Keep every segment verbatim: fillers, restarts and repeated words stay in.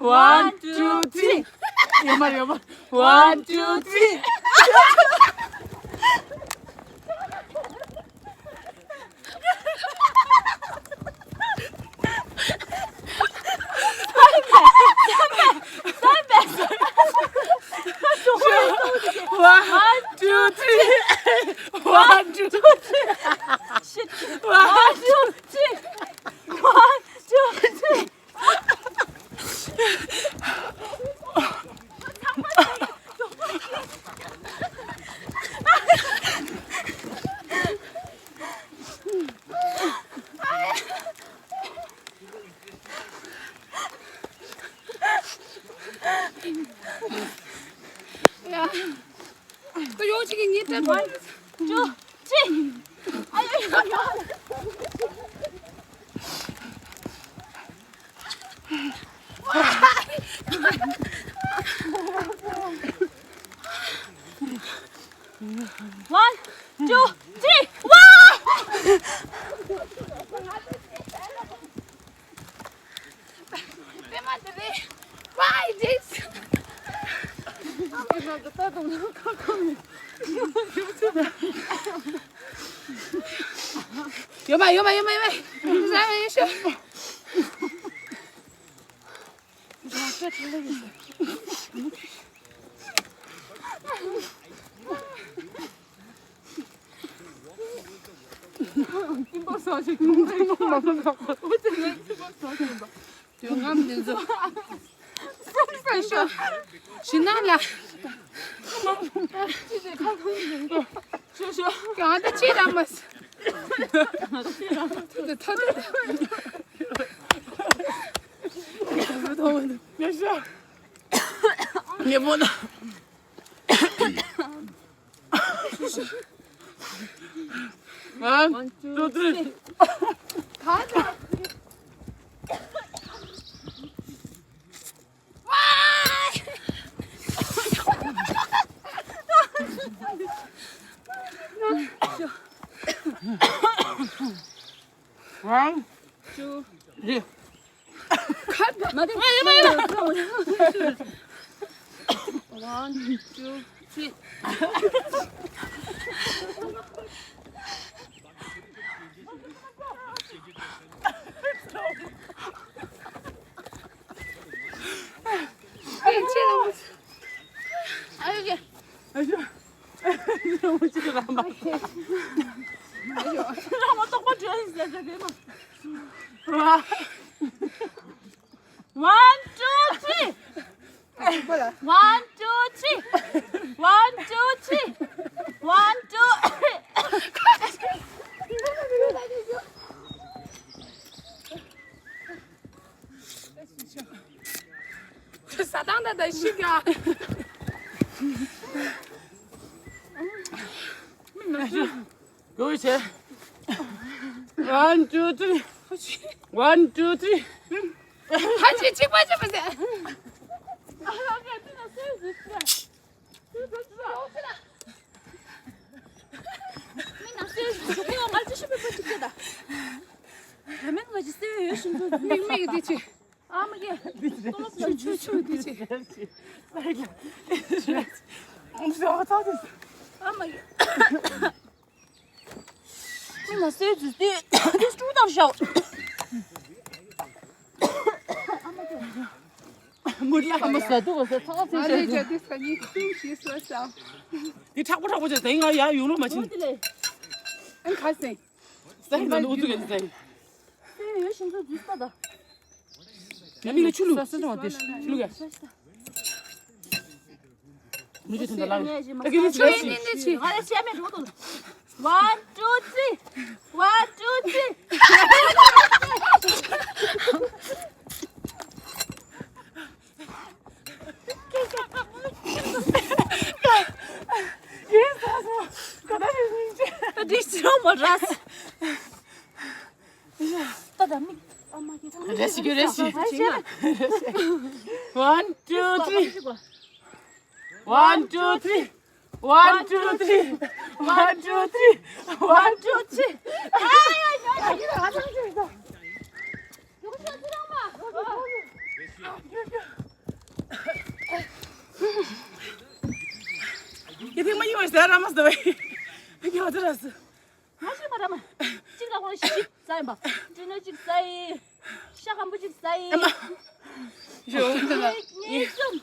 One, two, three. ཡོད་མ་ཡོད་མ། One, two, three. One, two, three. One, two, three. Shit. One, two, three. One, two, three. ད་ཡོང་ཅིག་གི་ངའི་སྤྲད་པ། ཅོ། ཅི། ཨ་ཡོ་ཡོ་ཡོ། One, two, three. ཝའོ། པད་མ་དེ་རེད། Why this? ཡོད་མ་ཡོད་མ་ཡོད་མ་ཡོད་མ། ཟ་མ་ཡོད་ཤོག་དོན་ངམ་འདི་ཚོ། ཤི་ན་ལ། ཤོ་ཤོ། ཀྱང་ད་ཅི་ར་མ་སི། ཐོ་ཐོ་ཐོ། ཉེ་པོ་ན། One, two, three. One, two, three. One, two, three. One, two, three. One, two, three. One, two, three. One, two, three. ས་དང་ད་ད་ཤི་ག་གོ་ཡི་ཆེ། One, two, three. One, two, three. ཧ་ཅི་གཅིག་པ་གཅིག་པ་ཟེར། མིག་མིག་འདི་ཆེ། ཨ་མ་གི། ཆུ་ཆུ་ཆུ་འདི་ཆེ། ཨ་མ་གི། མི་ང་སོའི་རྫུས་ཏེ་དེ་སུ་དང་ཤའོ། མུར་ཡ་ཨ་མ་ཟ་དུ་གོ་ས་ཐག་ཚེ་ང་ལས་ཤ་བྱ་དེ་ས་ཉིད་ཀུན་ཞིག་སོ་ས། དེ་མཁྲེགས་པོ་མཁྲེགས་པོ་བྱས་ཟ་ཡིན། ང་ཡ་ཡོང་ལོ་མ་ཕྱིན། ཨན་ཁ་སེ། ཟ་ཡིན་ང་ནི་ཨུ་ཚུགས་ག་ནི་ཟ་ཡིན། སོའི་ཡོད་ཤིང་ཚོ་རྫུས་ས་ད། ང་མི་ལ་ཆུ་བླུགས། ས་ས་ནང་བ་དེ་ཆུ་བླུགས་ཡ། མི་ཆུ་དེ་འདྲ་ལངས་ཡོད། ད་གི་ནི་ཆུ་ལ་ཆུ། ནི་ནི་ཆུ། ང་ལ་ཆད་མེད་འགྲོ་དོ། One, two, three. One, two, three. ཡིན་ས་སོ། ག་ད་ཡིན་ཡིན་ཅེ། ད་འདི་ཕྱི་རོ་མོ་ར་སི། ད་ད་མི། རེ་ཞིག་རེ་ཞིག One, two, three. One, two, three. One, two, three. One, two, three. One, two, three. ཨ་ཡ་ཡ་ཡ། ཡིན་ང་ཚང་ཅིག་ད། ཡོང་ཤོག་ཚུར་རང་མ། ཡོང་ཤོག། ད་ར་མ་ཟ་བའི། ཡོད་ད་ར་ཟ། ང་ཞིག་མ་ར་མ། གཅིག་ལ་ཁོང་ཞིག་ཟ་ཡིན་པ། འདྲི་ནོ་གཅིག་ཟ་ཡིན། ཤ་སྐམ་པོ་གཅིག་ཟ་ཡིན། ཨ་མ། ཞོ། གཉིས་གསུམ།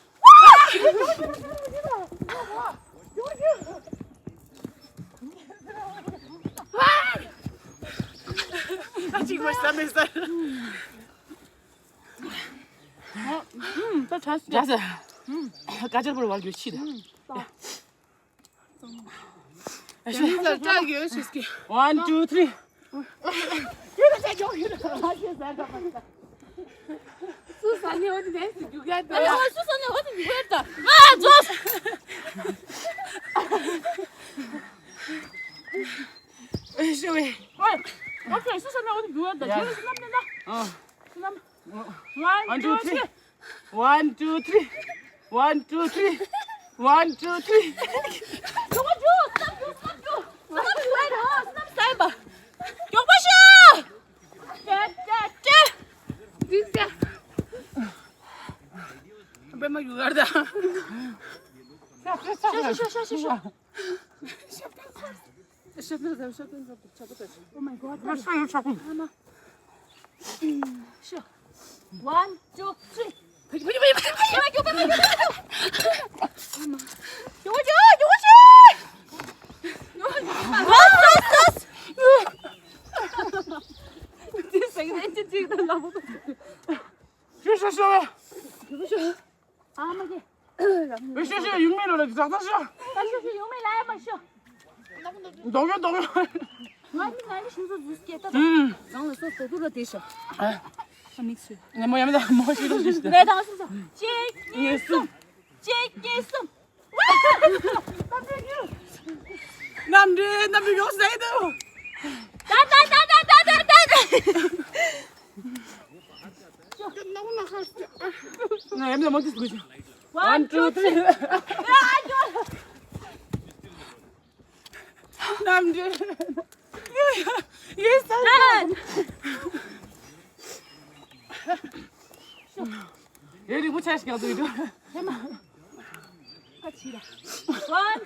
ད་གཅིག་མ་ཟ་མི་ཟ། ད་ཆ་ཟ། ཀ་ཅར་པོར་བར་རྒྱུ་ཕྱིར། One, two, three. སུ་ཟ་ནས་འོ་དེ་ནས་སུ་རྒྱུག་ཡ་ད། ཨ་ལ་སུ་ཟ་ནས་འོ་དེ་རྒྱུག་ཡ་ད། ང་ཛོས། ཨེ་ཤི་བའི། ཨོ་ཁེ། སུ་ཟ་ནས་འོ་དེ་རྒྱུག་ཡ་ད། ཁྱེད་རང་སུ་ནམ་ནས་ན། ཨ། སུ་ནམ། One, two, three. One, two, three. One, two, three. མགྱོགས་པོ་འཇུག་སུ་ནམ་འཇུག་སུ་ནམ་འཇུག་སུ་ནམ་འཇུག་ཡ་ད། སུ་ནམ་ཟ་ཡིན་པ། མགྱོགས་པོ་ཤོག་ཏེ་ཏེ་ཏེ། འདི་ཟ། པད་མ་ཡུ་གར་ད། ཤོག་ཤོག་ཤོག་ཤོག་ཤོག་ཤོག་ཤོག་ཤོག་ཤོག་ཤོག Oh my god. Sure. One, two, three. Sure, sure, sure. ཨ་མ་གི། ཨེ་ཤོ་ཤོ་ཡུག་མེད་ལོ་ལ་ཛག་ཛག་ཤོ། ཨ་ཤོ་ཤོ་ཡུག་མེད་ལ་ཡ་མ་ཤོ། འདོག་ཡོ་འདོག་ཡོ། ང་ནི་ང་ནི་ཤིང་བཟོ་ཟུས་སྐད་ད། ཨུམ། རང་ལ་སོ་སོ་དུ་ལ་དེ་ཤོ། ཨ། ཨ་མིག་སུ། ངས་མོ་ཡ་མེད་ད་མོ་ཤི་ལ་ཤི་ཤི། ངས་ད་སོ་སོ། གཅིག་གཉིས་གསུམ། གཅིག་གཉིས་གསུམ། རྣམ་འདྲེན་རྣམ་འདྲེན་ཡོང་ཟེར་དུ། ད་ད་ད། ང་ཡ་མེད་མ་དུས་དགོས་ཤིང་། One, two, three. རྣམ་འདྲེན། ཡེ་ས། ཡེ་རིག་པོ་ཆ་ཞིག་ཡག་འདུག་ཡོད། ཧེ་མ། ཁ་ཕྱིར་ར། One.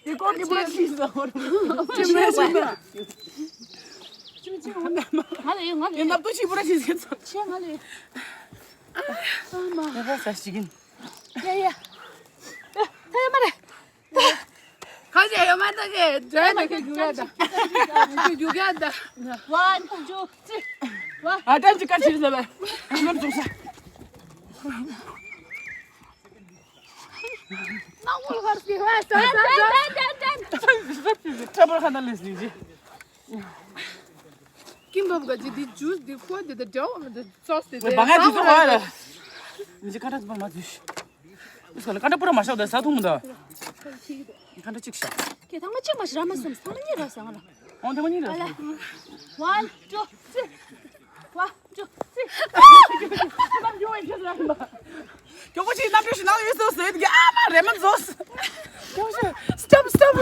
ཡེ་ཀོ་གི་པུ་ར་ཤི་ས་ཧོར། ཅི་མེད་ཅི་མེད། ཅི་མེད་ཅི་མེད། ང་ལ་ཡོད་ང་ལ་ཡོད། ཡེ་ནབ་ཏོ་ཤི་པུ་ར་ཤི་ས་ཚོ། ཆེ་ང་ལ་ཡོད། ཨ་མ། ཡེ་ཧོ་ས་ཤི་གིན། ཡ་ཡ། ད་ཡ་མ་རེད། ཁ་ཆེ་ཡོད་མ་ད་གེ་འདྲ་ད་གེ་རྒྱུག་ཡ་ད། རྒྱུག་ཡ་ད། One, two, three. ཨ་ཏན་ཅི་ཀ་ཆི་ལ་བ། ནམ་ཙུག་ས། ནང་ལ་ཧར་སི་ཧ་ད་ད་ད། ཁྲ་པར་ཁ་ན་ལེས་ནི་ཇི། ཀིམ་བབ་ག་ཇི་འདི་ཇུས་འདི་ཁོ་འདི་ད་འདྲ་བ་མི་འདུག་སོ་སི་འདི། བ་ང་འདི་ཚོ་བ་ལ། མི་ཇི་ཀ་ཏ་ཚོ་མ་ཇུས། ཨུ་སྐ་ལ་ཀ་ཏ་པུ་ར་མ་ཤོག་ད་ས་ཐུང་མི་འདུག་ཀ་ཏ་ཅིག་ཤོག་ཁྱེད་ཚང་མ་གཅིག་མ་ཞིག་ར་མ་སོང་ཚང་མ་གཉིས་ར་སོང་ང་ལ། ཨོ་དེ་མ་གཉིས་ར་སོང་། One, two, three. One, two, three. མགྱོགས་པོ་ཅིག་གནམ་གྲུ་ཞིག་ནང་ཡོད་སོ་ཟེར་གི་ཨ་མ་རེ་མ་ཛོས། མགྱོགས་པོ་ཅིག་stop stop.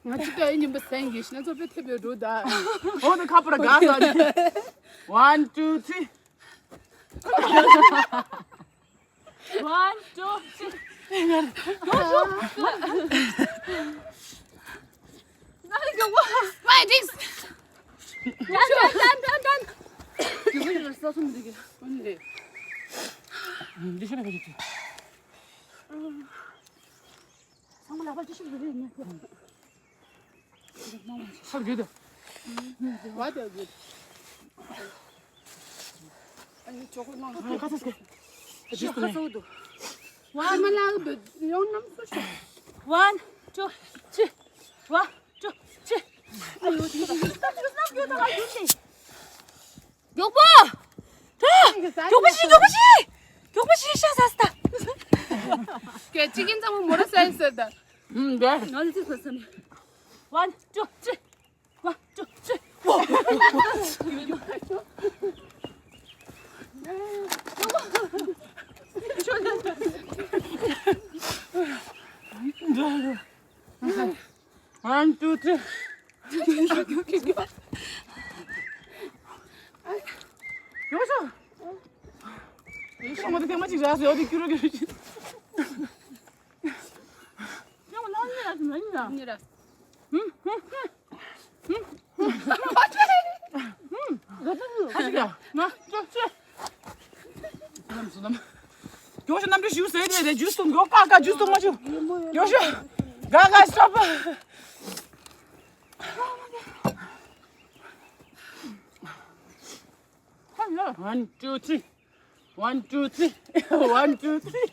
ང་ཅི་ཀ་ཡི་ཉིན་པ་སེང་གི་ཤི་ན་ཚོ་པེ་ཐེབས་ཡོད་འགྲོ་ད། ཨོ་དེ་ཁ་པར་དགའ་ས་རེད། One, two, three. One, two, three. Why this? Done, done, done, done, done. ཚང་མ་ལག་པ་ཅི་ཞིག་རེད་ཉེ། ཧར་རྒྱུད་དུ། བ་དེ་རྒྱུད། ཨ་ནི་ཅོག་ནང་། ཁ་ཚ་སྐེ། ཁ་ཚ་འདུག One, two, three. One, two, three. ཨ་ཡོ་དེ་ད་ད་ད་ད་ད་ད། མགྱོགས་པོ། མགྱོགས་པོ་ཞིག་མགྱོགས་པོ་ཞིག་མགྱོགས་པོ་ཞིག་ཤ་ཟ་ས་ད། སྐད་ཅིག་ཡིན་ཙང་མོ་ར་ས་ཡིན་ཟེར་ད། ཧུམ་དེ། ང་ལ་ཅི་ཟ་ས་ནི། One, two, three. One, two, three. One, two, three. ཡོང་ཤོག་ཡོང་ཤོག་ང་ཚོ་ཐེངས་མ་གཅིག་རག་སོང་། འོ་དེ་སྐྱུར་རོ་སྐྱུར་རོ་བྱེད། ཉི་ར། ཉི་ར། ཁ་ཅིག་ཡ། ན་ཅོ་ཅོ། ནམ་སུ་ནམ། མགྱོགས་ཤོག། གནམ་གྲུ་ཞུ་ཟེར་རེད་རེད། ཇུས་སྟོང་མགྱོགས། ཀ་ཀ་ཇུས་སྟོང་མ་ཞུ། མགྱོགས་ཤོག། ཀ་ཀ་སི་ཊོབ། One, two, three. One, two, three. One, two, three.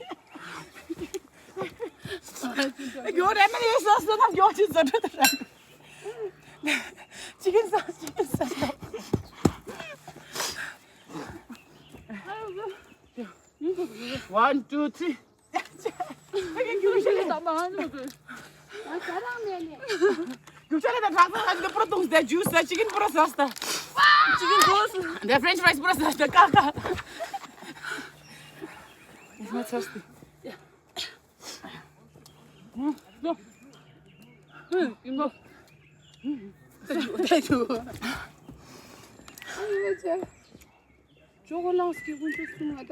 ཡོ་རེ་མ་ཡོ་སོ་སོ་ན་ཡོ་ཅི་ཟོ་ཏྲ་ཏྲ། Chicken sauce, chicken sauce. One, two, three. རྒྱུག་ཆ་ལ་ད་ཁྲག་ཁྲག་ད་པུ་རོ་བཏུང་སྟེ་ཇུས་ད་ཅི་ཀིན་པུ་རོ་ཟ་སྟེ། ཅི་ཀིན་གོ་སི། ད་ཕྲེན་ཆི་ཕ་རའི་སི་པུ་རོ་ཟ་སྟེ་ཀ་ཀ། It's not thirsty. ཇོ་གོ་ལངས་ཀྱི་ཀུན་སྤྱོད་སྲུང་ང་ད།